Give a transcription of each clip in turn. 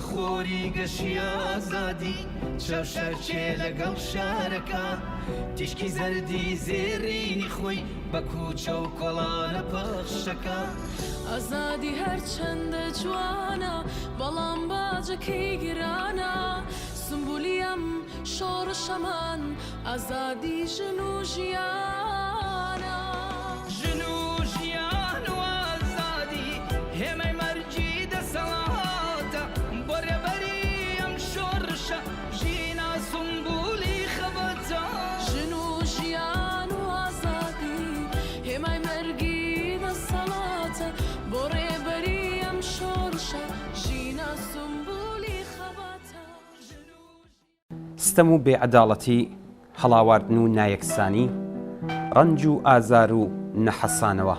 خۆری گەشی ئازادی چاو شەرکێ لەگەڵ شارەکە تیشکی زەردی زێڕینی خۆی بە کوچە و کۆڵانە پەخشەکە. ئازادی هەرچەندە جوانە بەڵام باجەکەی گرانە سمبولی ئەم شۆڕشەمان ئازادی ژن و ژیانە. ژن و ژیان و ئازادی هێمای مەرگی دەسەڵاتە بۆ ڕێبەری ئەم شۆڕشە ژینا سمبولی خەباتە. ژن و ژیان و ئازادی هێمای مەرگی دەسەڵاتە بۆ ڕێبەری ئەم شۆڕشە ژینا سمبولی خەباتە. ستەم و بێ عەداڵەتی، هەڵاواردن و نایەکسانی، ڕەنج و ئازار و نەحەسانەوە،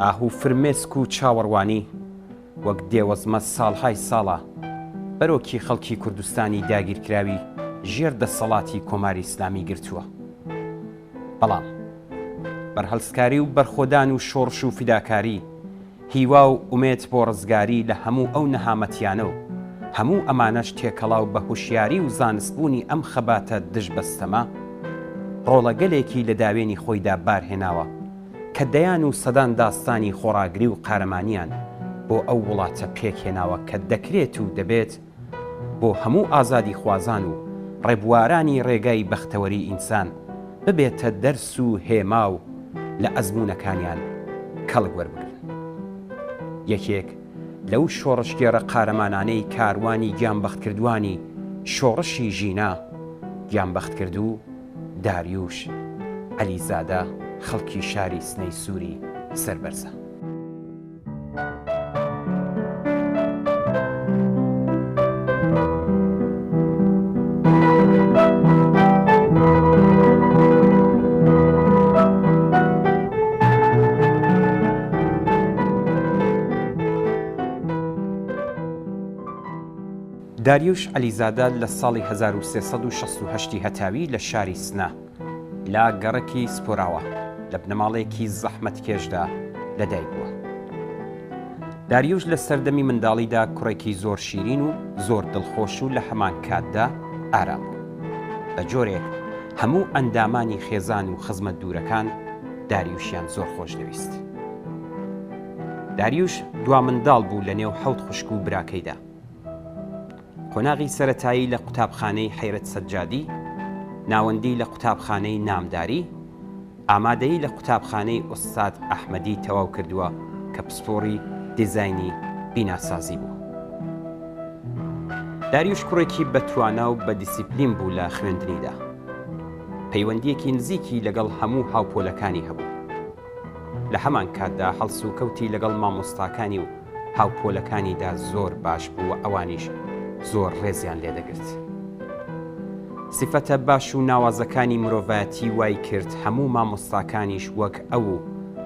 ئاه و فرمێسک و چاوەڕوانی، وەک دێوەزمە ساڵهای ساڵە بەرۆکی خەڵکی کوردستانی داگیرکراوی ژێر دەسەڵاتی کۆماری ئیسلامی گرتووە. بەڵام بەرهەڵستکاری و بەرخۆدان و شۆڕش و فیداکاری، هیوا و ئومێد بۆ ڕزگاری لە هەموو ئەو نەهامەتیانە و هەموو ئەمانەش تێکەڵاو بە هوشیاری و زانستبوونی ئەم خەباتە دژ بە ستەمە، ڕۆڵەگەلێکی لە داوێنی خۆیدا بارهێناوە کە دەیان و سەدان داستانی خۆڕاگری و قارەمانیان بۆ ئەو وڵاتە پێکهێناوە کە دەکرێت و دەبێت بۆ هەموو ئازادیخوازان و ڕێبوارانی ڕێگای بەختەوەری ئینسان ببێتە دەرس و هێما و لە ئەزموونەکانیان کەڵک وەربگرن. یەکێک لەو شۆڕشگێڕە قارەمانانەی کاروانی گیانبەختکردووانی شۆڕشی ژینا، گیانبەختکردوو داریوش عەلیزادە خەڵکی شاری سنەی سووری سەربەرزە. داریوش عەلیزادە لە ساڵی 1368 هەتاوی لە شاری سنە لە گەڕەکی سپۆراوە لە بنەماڵەیەکی زەحمەتکێشدا لەدایک بووە. داریوش لە سەردەمی منداڵیدا کوڕێکی زۆر شیرین و زۆر دڵخۆش و لە هەمان کاتدا ئارام بوو. بە جۆرێک هەموو ئەندامانی خێزان و خزمە دوورەکان داریوشیان زۆر خۆش دەویست. داریوش دوا منداڵ بوو لە نێو حەوت خوشک و براکەیدا. قۆناغی سەرەتایی لە قوتابخانەی حەیرەت سەجادی، ناوەندی لە قوتابخانەی نامداری، ئامادەیی لە قوتابخانەی ئوستاد ئەحمەدی تەواو کردووە کە پسپۆڕی دیزاینی بیناسازی بوو. داریوش کوڕێکی بەتوانا و بە دیسیپلین بوو لە خوێندنیدا. پەیوەندییەکی نزیکی لەگەڵ هەموو هاوپۆلەکانی هەبوو. لە هەمان کاتدا هەڵسوکەوتی لەگەڵ مامۆستاکانی و هاوپۆلەکانیدا زۆر باش بوو و ئەوانیش زۆر ڕێزیان لێدەگرت. سیفەتە باش و ناوازەکانی مرۆڤایەتی وای کرد هەموو مامۆستاکانیش وەک ئەو و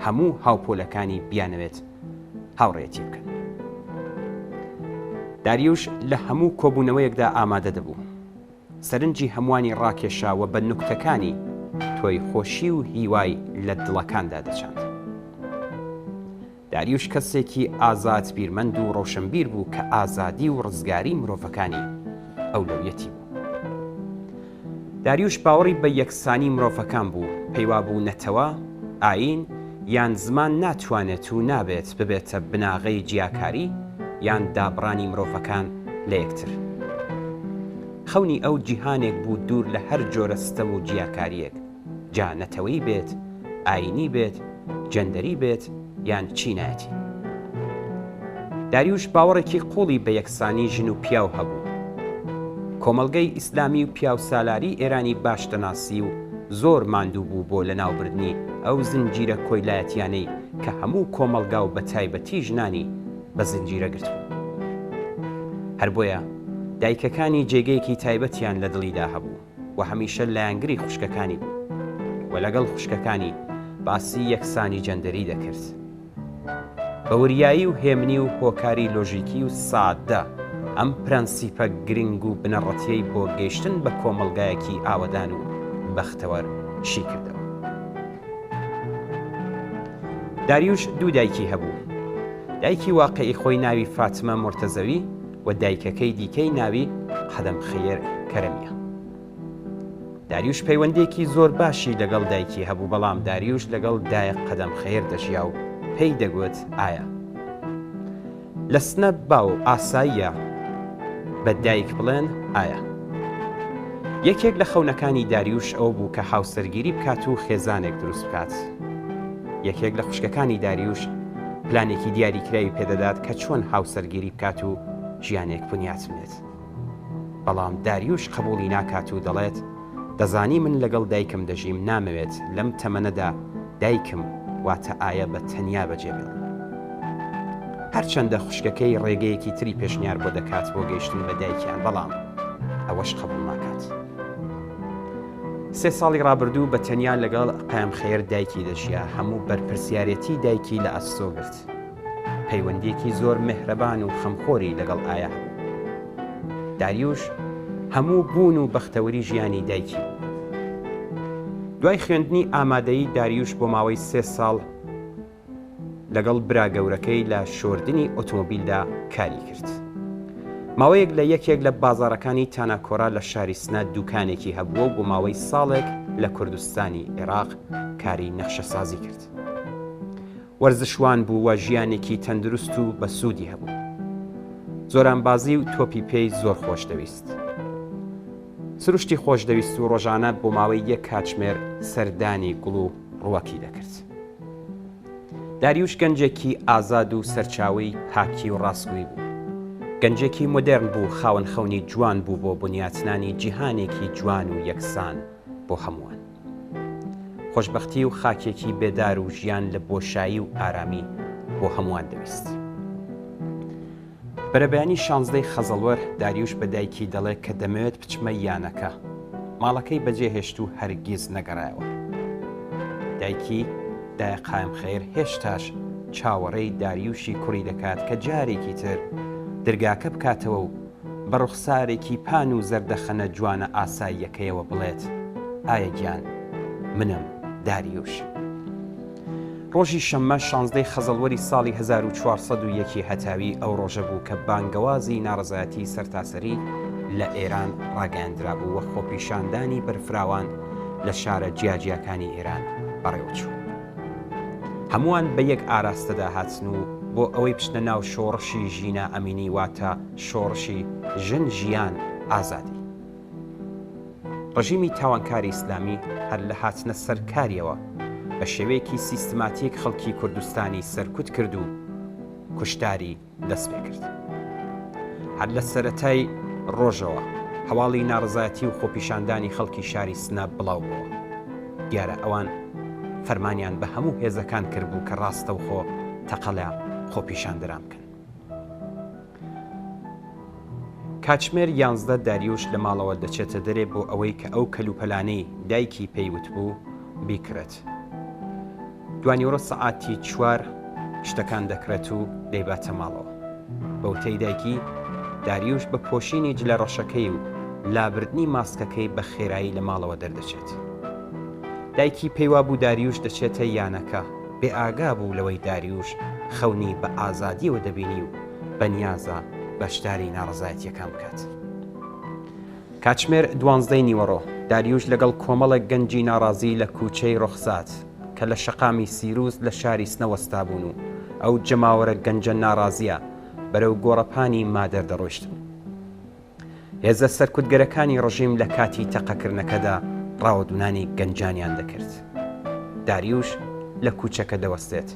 هەموو هاوپۆلەکانی بیانەوێت هاوڕێیەتی بکەن. داریوش لە هەموو کۆبوونەوەیەکدا ئامادە دەبوو. سەرنجی هەمووانی ڕاکێشا و بە نوکتەکانی تۆی خۆشی و هیوای لە دڵەکاندا دەچاند. داریوش کەسێکی ئازاد بیرمەند و ڕۆشنبیر بوو کە ئازادی و ڕزگاری مرۆڤەکانی ئەولەویەتی بوو. داریوش باوەڕی بە یەکسانی مرۆڤەکان بوو، پێیوابوو نەتەوە، ئایین، یان زمان ناتوانێت و نابێت ببێتە بناغەی جیاکاری یان دابڕانی مرۆڤەکان لە یەکتر. خەونی ئەو جیهانێک بوو دوور لە هەر جۆرە ستەم و جیاکارییەک، جا نەتەوەیی بێت، ئایینی بێت، جێندەری بێت یان چینایەتی. داریوش باوەڕێکی قووڵی بە یەکسانی ژن و پیاو هەبوو. کۆمەڵگەی ئیسلامی و پیاوسالاری ئێرانی باش دەناسی و زۆر ماندوو بوو بۆ لەناوبردنی ئەو زنجیرە کۆیلایەتیانەی کە هەموو کۆمەڵگا و بەتایبەتی ژنانی بە زنجیرە گرتبوو. هەر بۆیە دایکەکانی جێگەیەکی تایبەتیان لە دڵیدا هەبوو و هەمیشە لایەنگری خوشکەکانی بوو و لەگەڵ خوشکەکانی باسی یەکسانی جەندەری دەکرد. بە وریایی و هێمنی و هۆکاری لۆژیکی و سادە ئەم پرەنسیپە گرنگ و بنەڕەتیەی بۆ گەیشتن بە کۆمەڵگایەکی ئاوەدان و بەختەوەر شیکردەوە. داریوش دوو دایکی هەبوو. دایکی واقیعی خۆی ناوی فاتمە مورتەزەوی و دایکەکەی دیکەی ناوی قەدەم خەیر کەرەمییە. داریوش پەیوەندییەکی زۆر باشی لەگەڵ دایکی هەبوو، بەڵام داریوش لەگەڵ دایە قەدەم خەیر دەژیا و پێی دەگوت ئایا لە سنە باو ئاساییە بە دایک بڵێن ئایا؟ یەکێک لە خەونەکانی داریوش ئەوە بوو کە هاوسەرگیری بکات و خێزانێک دروست بکات. یەکێک لە خوشکەکانی داریوش پلانێکی دیاریکراوی پێدەدات کە چۆن هاوسەرگیری بکات و ژیانێک بنیات بنێت. بەڵام داریوش قبوڵی ناکات و دەڵێت، دەزانی من لەگەڵ دایکم دەژیم نامەوێت لەم تەمەنەدا دایکم واتە ئایە بە تەنیا بەجێ بێڵم. هەرچەندە خوشکەکەی ڕێگەیەکی تری پێشنیار بۆ دەکات بۆ گەیشتن بە دایکیان بەڵام ئەوەش قبوڵ ناکات. سێ ساڵی ڕابردوو بە تەنیا لەگەڵ قایەم خەیر دایکی دەژیا، هەموو بەرپرسیارێتی دایکی لە ئەستۆ گرت. پەیوەندییەکی زۆر مێهرەبان و خەمخۆری لەگەڵ ئایا هەبوو. داریوش هەموو بوون و بەختەوەری ژیانی دایکی بوو. دوای خوێندنی ئامادەیی داریوش بۆ ماوەی سێ ساڵ لەگەڵ برا گەورەکەی لە شۆردنی ئۆتۆمۆبیلدا کاری کرد. ماوەیەک لە یەکێک لە بازاڕەکانی تاناکۆرا لە شاری سنە دوکانێکی هەبووە و بۆ ماوەی ساڵێک لە کوردستانی عێراق کاری نەخشەسازی کرد. وەرزشوان بوو و ژیانێکی تەندروست و بەسوودی هەبوو. زۆرانبازی و تۆپی پێی زۆر خۆش دەویست. سروشتی خۆش دەویست و ڕۆژانە بۆ ماوەی یەک کاتژمێر سەردانی گوڵ و ڕووەکی دەکرد. داریوش گەنجێکی ئازاد و سەرچاوەی پاکی و ڕاستگۆی بوو. گەنجێکی مۆدێرن بوو، خاوەن خەونی جوان بوو بۆ بنیاتنانی جیهانێکی جوان و یەکسان بۆ هەمووان. خۆشبەختی و خاکێکی بێدار و ژیان لە بۆشایی و ئارامی بۆ هەمووان دەویست. بەرەبەیانی شانزدەی خەزەڵوەر داریوش بە دایکی دەڵێ کە دەمەوێت بچمە یانەکە. ماڵەکەی بەجێهێشت و هەرگیز نەگەڕایەوە. دایکی، دایە قایم خەیر هێشتاش چاوەڕێی داریوشی کوڕی دەکات کە جارێکی تر درگاکە بکاتەوە و بە ڕوخسارێکی پان و زەردەخەنە جوانە ئاساییەکەیەوە بڵێت، ئایە گیان، منم داریوش. ڕۆژی شەممە شانزدەی خەزەڵوەری ساڵی 1401 ی هەتاوی ئەو ڕۆژە بوو کە بانگەوازی ناڕەزایەتی سەرتاسەری لە ئێران ڕاگەیاندرابوو و خۆپیشاندانی بەرفراوان لە شارە جیاجیاکانی ئێران بەڕێوەچوو. هەمووان بە یەک ئاراستەدا هاتن و بۆ ئەوەی بچنە ناو شۆڕشی ژینا ئەمینی واتە شۆڕشی ژن ژیان ئازادی. ڕژیمی تاوانکاری ئیسلامی هەر لە هاتنە سەر کاریەوە بە شێوەیەکی سیستماتیک خەڵکی کوردستانی سەرکوت کرد و کوشتاری دەست پێ کرد. هەر لە سەرەتای ڕۆژەوە هەواڵی ناڕەزایەتی و خۆپیشاندانی خەڵکی شاری سنە بڵاو بۆوە. دیارە ئەوان فەرمانیان بە هەموو هێزەکان کردبوو کە ڕاستەوخۆ تەقە لە خۆپیشاندەران بکەن. کاتژمێر یانزدە داریوش لە ماڵەوە دەچێتە دەرێ بۆ ئەوەی کە ئەو کەلوپەلانەی دایکی پێی وتبوو بیکڕێت. دوانیوەڕۆ سەعاتی چوار شتەکان دەکڕێت و دەیباتە ماڵەوە. بە وتەی دایکی، داریوش بە پۆشینی جلە ڕەشەکەی و لابردنی ماسکەکەی بە خێرایی لە ماڵەوە دەردەچێت. دایکی پێیوابوو داریوش دەچێتە یانەکە، بێئاگا بوو لەوەی داریوش خەونی بە ئازادییەوە دەبینی و بەنیازە بەشداری ناڕەزایەتییەکان بکات. کاتژمێر دوانزدەی نیوەڕۆ، داریوش لەگەڵ کۆمەڵێک گەنجی ناڕازی لە کووچەی ڕۆخزاد کە لە شەقامی سیروس لە شاری سنە وەستابوون و ئەو جەماوەرە گەنجە ناڕازییە بەرەو گۆڕەپانی مادەر دەڕۆیشتن. هێزە سەرکوتگەرەکانی ڕژیم لە کاتی تەقەکردنەکەدا ڕاوەدوونانی گەنجانیان دەکرد. داریوش لە کووچەکە دەوەستێت.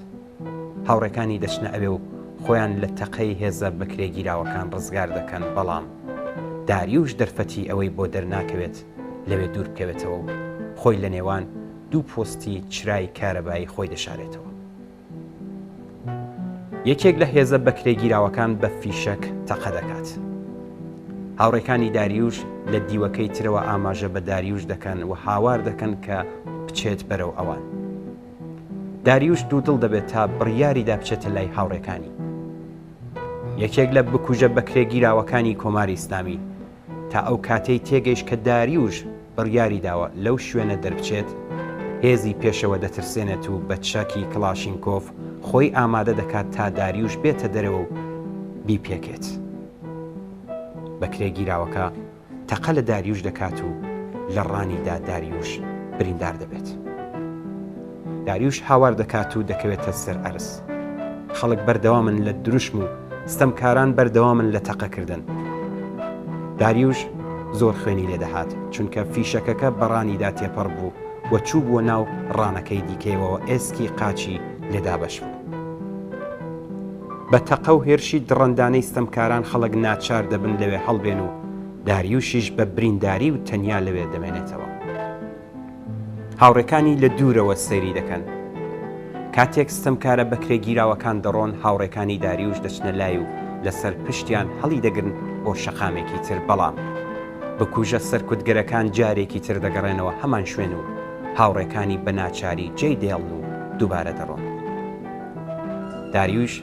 هاوڕێکانی دەچنە ئەوێ و خۆیان لە تەقەی هێزە بەکرێگیراوەکان ڕزگار دەکەن، بەڵام داریوش دەرفەتی ئەوەی بۆ دەرناکەوێت لەوێ دوور بکەوێتەوە و خۆی لە نێوان دوو پۆستی چرای کارەبایی خۆی دەشارێتەوە. یەکێک لە هێزە بەکرێگیراوەکان بە فیشەک تەقە دەکات. هاوڕێکانی داریوش لە دیوەکەی ترەوە ئاماژە بە داریوش دەکەن و هاوار دەکەن کە بچێت بەرەو ئەوان. داریوش دوودڵ دەبێت تا بڕیاریدا بچێتە لای هاوڕێکانی. یەکێک لە بکوژە بەکرێگیراوەکانی کۆماری ئیسلامی تا ئەو کاتەی تێگەیشت کە داریوش بڕیاری داوە لەو شوێنە دەربچێت، هێزی پێشەوە دەترسێنێت و بە چەکی کڵاشینکۆف خۆی ئامادە دەکات تا داریوش بێتە دەرەوە و بیپێکێت. بەکرێگیراوەکە تەقە لە داریوش دەکات و لە ڕانیدا داریوش بریندار دەبێت. داریوش هاوار دەکات و دەکەوێتە سەر ئەرز. خەڵک بەردەوامن لە دروشم و ستەمکاران بەردەوامن لە تەقەکردن. داریوش زۆر خوێنی لێ دەهات، چونکە فیشەکەکە بە ڕانیدا تێپەڕ بوو و چووبووە ناو ڕانەکەی دیکەیەوە ئێسکی قاچی لێ دابەش بوو. بە تەقە و هێرشی دڕەندانەی ستەمکاران خەڵک ناچار دەبن لەوێ هەڵبێن و داریوشیش بە برینداری و تەنیا لەوێ دەمێنێتەوە. هاوڕێکانی لە دوورەوە سەیری دەکەن. کاتێک ستەمکارە بەکرێگیراوەکان دەڕۆن هاوڕێکانی داریوش دەچنە لای و لەسەر پشتیان هەڵیدەگرن بۆ شەقامێکی تر بەڵام بکوژە سەرکوتگەرەکان جارێکی تر دەگەڕێنەوە هەمان شوێن و هاوڕێکانی بە ناچاری جێی دێڵن و دووبارە دەڕۆن. داریوش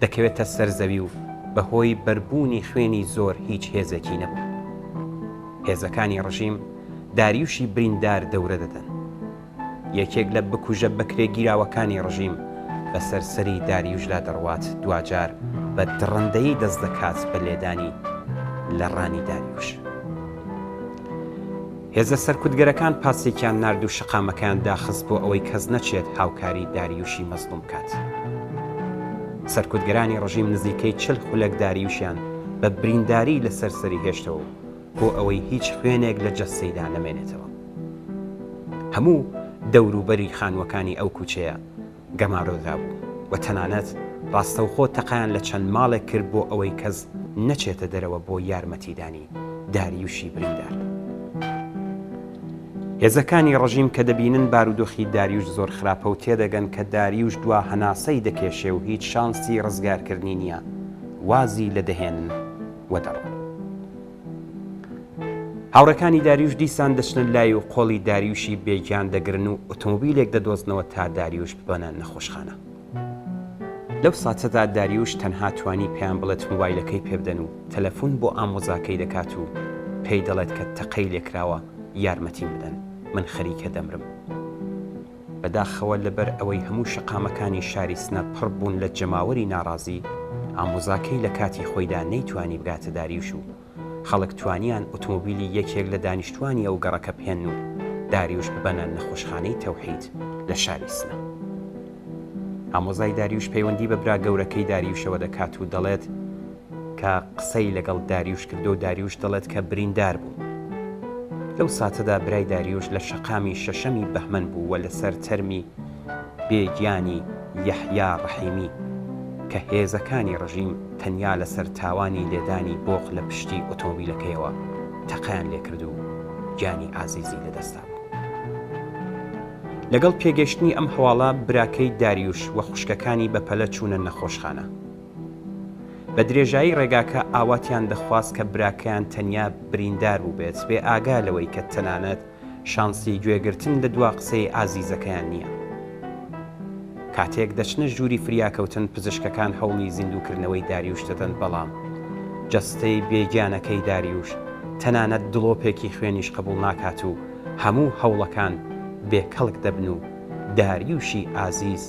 دەکەوێتە سەر زەوی و بەهۆی بەربوونی خوێنی زۆر هیچ هێزێکی نەبوو. هێزەکانی ڕژیم داریوشی بریندار دەورە دەدەن. یەکێک لە بکوژە بەکرێگیراوەکانی ڕژیم بەسەر سەری داریوشدا دەڕوات دواجار بە دڕندەیی دەست دەکات بە لێدانی لە ڕانی داریوش. هێزە سەرکوتگەرەکان پاسێکیان نارد و شەقامەکەیان داخست بۆ ئەوەی کەس نەچێت هاوکاری داریوشی مەزڵوم بکات. سەرکوتگەرانی ڕژیم نزیکەی چل خولەک داریوشیان بە برینداری لەسەر سەری هێشتەوە و بۆ ئەوەی هیچ خوێنێک لە جەستەیدا نەمێنێتەوە. هەموو دەوروبەری خانووەکانی ئەو کوچەیە گەمارۆدرابوو و تەنانەت ڕاستەوخۆ تەقەیان لە چەند ماڵێک کرد بۆ ئەوەی کەس نەچێتە دەرەوە بۆ یارمەتیدانی داریوشی بریندار. هێزەکانی ڕژیم کە دەبینن بارودۆخی داریوش زۆر خراپە و تێدەگەن کە داریوش دوا هەناسەی دەکێشێ و هیچ شانسی ڕزگارکردنی نییە، وازی لە دەهێنن و دەڕۆن. هاوڕێکانی داریوش دیسان دەچنە لای و قۆڵی داریوشی بێگیان دەگرن و ئۆتۆمۆبیلێک دەدۆزنەوە تا داریوش ببەنە نەخۆشخانە. لەو ساتەدا داریوش تەنها توانی پێیان بڵێت مۆبایلەکەی پێبدەن و تەلەفون بۆ ئامۆزاکەی دەکات و پێی دەڵێت کە تەقەی لێکراوە یارمەتیم بدەن من خەریکە دەمرم. بەداخەوە لەبەر ئەوەی هەموو شەقامەکانی شاری سنە پڕ بوون لە جەماوەری ناڕازی، ئامۆزاکەی لە کاتی خۆیدا نەیتوانی بگاتە داریوش و خەڵک توانیان ئۆتۆمۆبیلی یەکێک لە دانیشتوانی ئەو گەڕەکە بهێنن و داریوش ببەنە نەخۆشخانەی تەوحید لە شاری سنە. ئامۆزای داریوش پەیوەندی بە برا گەورەکەی داریوشەوە دەکات و دەڵێت کە قسەی لەگەڵ داریوش کردو و داریوش دەڵێت کە بریندار بوو. لەو ساتەدا برای داریوش لە شەقامی شەشەمی بەهمەن بوو و لەسەر تەرمی بێ گیانی یەحیا ڕەحیمی کە هێزەکانی ڕژیم تەنیا لەسەر تاوانی لێدانی بۆق لە پشتی ئۆتۆمۆبیلەکەیەوە تەقەیان لێکرد و گیانی ئازیزی لەدەستدابوو. لەگەڵ پێگەیشتنی ئەم هەواڵە براکەی داریوش و خوشکەکانی بەپەلە چوونە نەخۆشخانە. بە درێژایی ڕێگاکە ئاواتیان دەخواست کە براکەیان تەنیا بریندار بووبێت بێ ئاگا لەوەی کە تەنانەت شانسی گوێگرتن لە دوا قسەی ئازیزەکەیان نییە. کاتێک دەچنە ژووری فریاکەوتن پزیشکەکان هەوڵی زیندووکردنەوەی داریوش دەدەن بەڵام جەستەی بێگیانەکەی داریوش تەنانەت دڵۆپێکی خوێنیش قبوڵ ناکات و هەموو هەوڵەکان بێ کەڵک دەبن و داریوشی ئازیز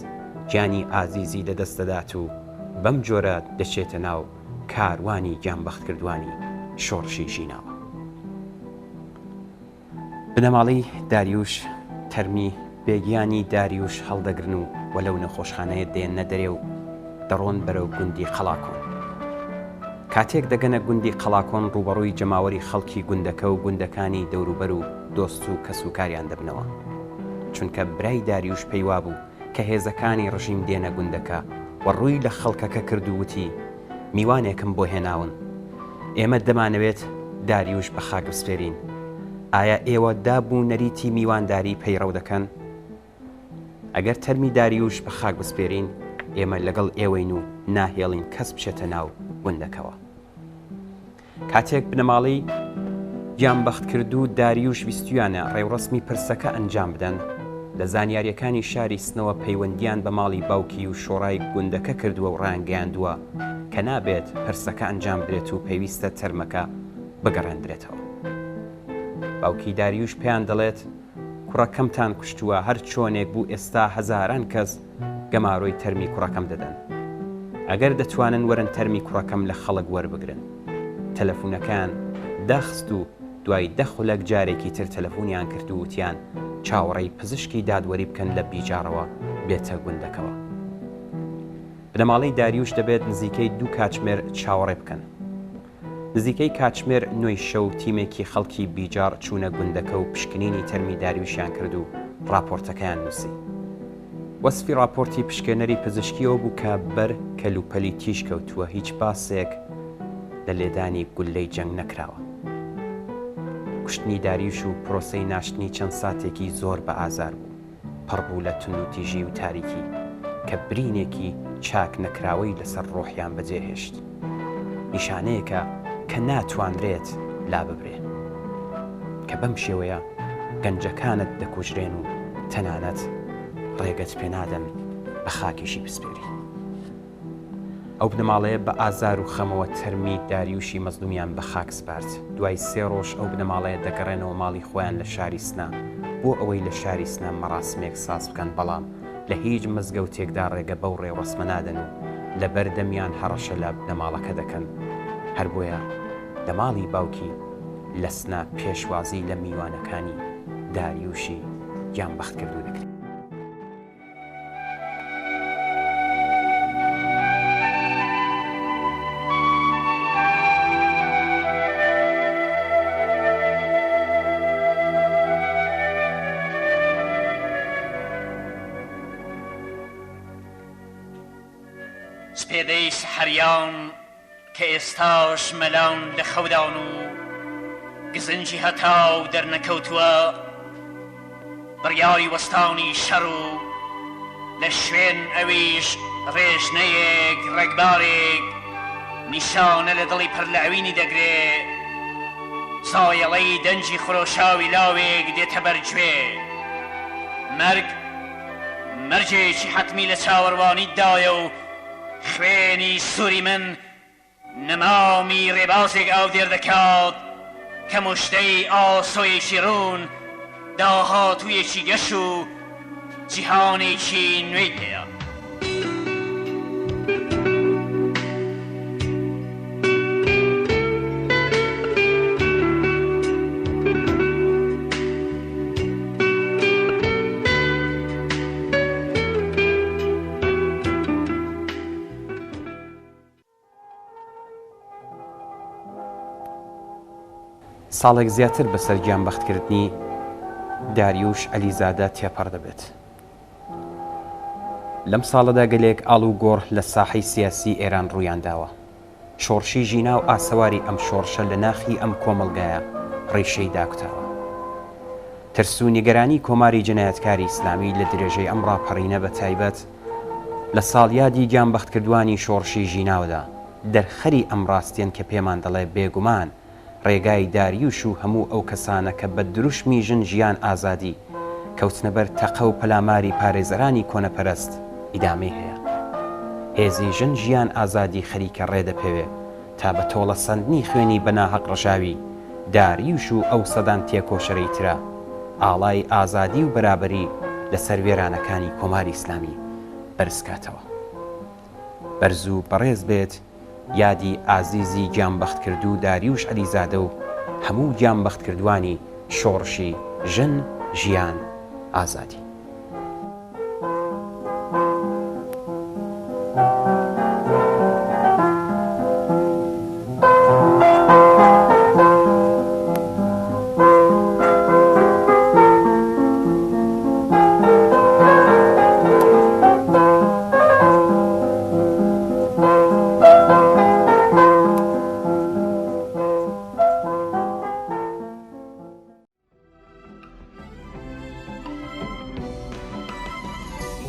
گیانی ئازیزی لەدەست دەدات و بەم جۆرە دەچێتە ناو کاروانی گیانبەختکردوانی شۆڕشی ژیناوە. بنەماڵەی داریوش تەرمی بێگیانی داریوش هەڵدەگرن و و لەو نەخۆشخانەیە دێننە دەرێ و دەڕۆن بەرەو گوندی قەڵاکۆن. کاتێک دەگەنە گوندی قەڵاکۆن ڕووبەڕووی جەماوەری خەڵکی گوندەکە و گوندەکانی دەوروبەر و دۆست و کەسوکاریان دەبنەوە. چونکە برای داریوش پێی وابوو کە هێزەکانی ڕژیم دێنە گوندەکە و ڕووی لە خەڵکەکە کرد و وتی، میوانێکم بۆ هێناون. ئێمە دەمانەوێت داریوش بە خاک بسپێرین. ئایا ئێوە داب و نەریتی میوانداری پەیڕەو دەکەن؟ ئەگەر تەرمی داریوش بە خاک بسپێرین، ئێمە لەگەڵ ئێوەین و ناهێڵین کەس بچێتە ناو گوندەکەوە. کاتێک بنەماڵەی گیانبەختکردوو داریوش ویستویانە ڕێوڕەسمی پرسەکە ئەنجام بدەن، لە زانیارییەکانی شاری سنەوە پەیوەندییان بە ماڵی باوکی و شۆڕای گوندەکە کردووە و ڕایانگەیاندووە کە نابێت پرسەکە ئەنجام بدرێت و پێویستە تەرمەکە بگەڕێندرێتەوە. باوکی داریوش پێیان دەڵێت، کوڕەکەمتان کوشتووە، هەر چۆنێک بوو ئێستا هەزاران کەس گەمارۆی تەرمی کوڕەکەم دەدەن. ئەگەر دەتوانن وەرن تەرمی کوڕەکەم لە خەڵک وەربگرن. تەلەفونەکەیان داخست و دوای دە خولەک جارێکی تر تەلەفونیان کرد و وتیان چاوەڕێی پزیشکی دادوەری بکەن لە بیجاڕەوە بێتە گوندەکەوە. بنەماڵەی داریوش دەبێت نزیکەی دوو کاتژمێر چاوەڕێ بکەن. نزیکەی کاتژمێر نۆی شەو تیمێکی خەڵکی بیجاڕ چوونە گوندەکە و پشکنینی تەرمی داریوشیان کرد و ڕاپۆرتەکەیان نووسی. وەسفی ڕاپۆرتی پشکێنەری پزیشکی ئەوە بوو کە بەر کەلوپەلی تیژ کەوتووە، هیچ باسێک لە لێدانی گوللەی جەنگ نەکراوە. کوشتنی داریوش و پرۆسەی ناشتنی چەند ساتێکی زۆر بە ئازار بوو. پڕ بوو لە توندوتیژی و تاریکی کە برینێکی چاک نەکراوەی لەسەر ڕۆحیان بەجێ هێشت. نیشانەیەکە کە ناتوانرێت لاببرێ. کە بەم شێوەیە گەنجەکانت دەکوژرێن و تەنانەت ڕێگەت پێنادەن بە خاکیشی بسپێری. ئەو بنەماڵەیە بە ئازار و خەمەوە تەرمی داریوشی مەزلومیان بە خاک سپارد. دوای سێ ڕۆژ ئەو بنەماڵەیە دەگەڕێنەوە ماڵی خۆیان لە شاری سنە بۆ ئەوەی لە شاری سنە مەڕاسمێک ساز بکەن، بەڵام لە هیچ مزگەوتێکدا ڕێگە بەو ڕێوڕەسمە نادەن و لە بەر دەمیان هەڕەشە لە بنەماڵەکە دەکەن. هەر بۆیە لە ماڵی باوکی لە سنە پێشوازی لە میوانەکانی داریوشی گیانبەختکردوو دەکرێت. سپێدەی سەحەریان کە ئێستاش مەلان لە خەودان و گزنگی هەتاو دەرنەکەوتووە، بڕیاری وەستانی شەڕ و لە شوێن ئەویش ڕێژنەیەک ڕەگبارێک نیشانە لە دڵی پڕ لە ئەوینی دەگرێ، زایەڵەی دەنگی خرۆشاوی لاوێک دێتە بەر گوێ. مەرگ مەرگێکی حەتمی لە چاوەڕوانیتدایە و خوێنی سووری من نەمامی ڕێبازێک ئاودێر دەکات کە مژدەی ئاسۆیەکی ڕوون، داهاتوویەکی گەش و جیهانێکی نوێی پێیە. ساڵێک زیاتر بەسەر گیانبەختکردنی داریوش عەلیزادە تێپەڕ دەبێت. لەم ساڵەدا گەلێک ئاڵوگۆڕ لە ساحەی سیاسی ئێران ڕوویانداوە. شۆڕشی ژینا و ئاسەواری ئەم شۆڕشە لە ناخی ئەم کۆمەڵگایە ڕیشەی داکوتاوە. ترس و نیگەرانی کۆماری جەنایەتکاری ئیسلامی لە درێژەی ئەم ڕاپەڕینە بە تایبەت لە ساڵیادی گیانبەختکردوانی شۆڕشی ژیناودا دەرخەری ئەم ڕاستیەن کە پێمان دەڵێ بێگومان ڕێگای داریوش و هەموو ئەو کەسانە کە بە دروشمی ژن ژیان ئازادی کەوتنە بەر تەقە و پەلاماری پارێزەرانی کۆنەپەرست ئیدامەی هەیە. هێزی ژن ژیان ئازادی خەریکە ڕێ دەپێوێ تا بە تۆڵە سەندنی خوێنی بە ناهەق ڕژاوی داریوش و ئەو سەدان تێکۆشەرەی ترە ئاڵای ئازادی و بەرابەری لە سەر وێرانەکانی کۆماری ئیسلامی بەرز کاتەوە. بەرز و بەڕێز بێت یادی ئازیزی گیانبەختکردوو داریوش عەلیزادە و هەموو گیانبەختکردووانی شۆڕشی ژن، ژیان، ئازادی.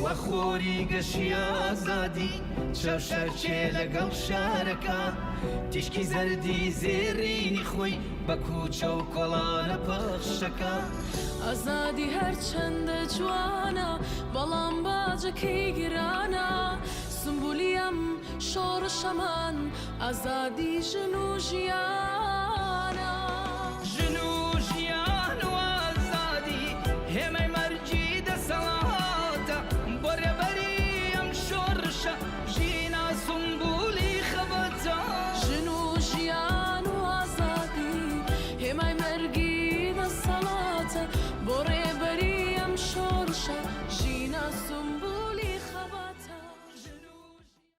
وە خۆری گەشی ئازادی چاو شەرچێ لەگەڵ شارەکە تیشکی زەردی زێڕینی خۆی بە کوچە و کۆڵانە پەخشەکە. ئازادی هەرچەندە جوانە بەڵام باجەکەی گرانە سمبولی ئەم شۆڕشەمان ئازادی ژن و ژیانە. ژن و ژیان و ئازادی هێمای مەرگی دەسەڵاتە بۆ ڕێبەری ئەم شۆڕشە ژینا سمبولی خەباتە. ژن و ژیان و. ژینا سومبولی.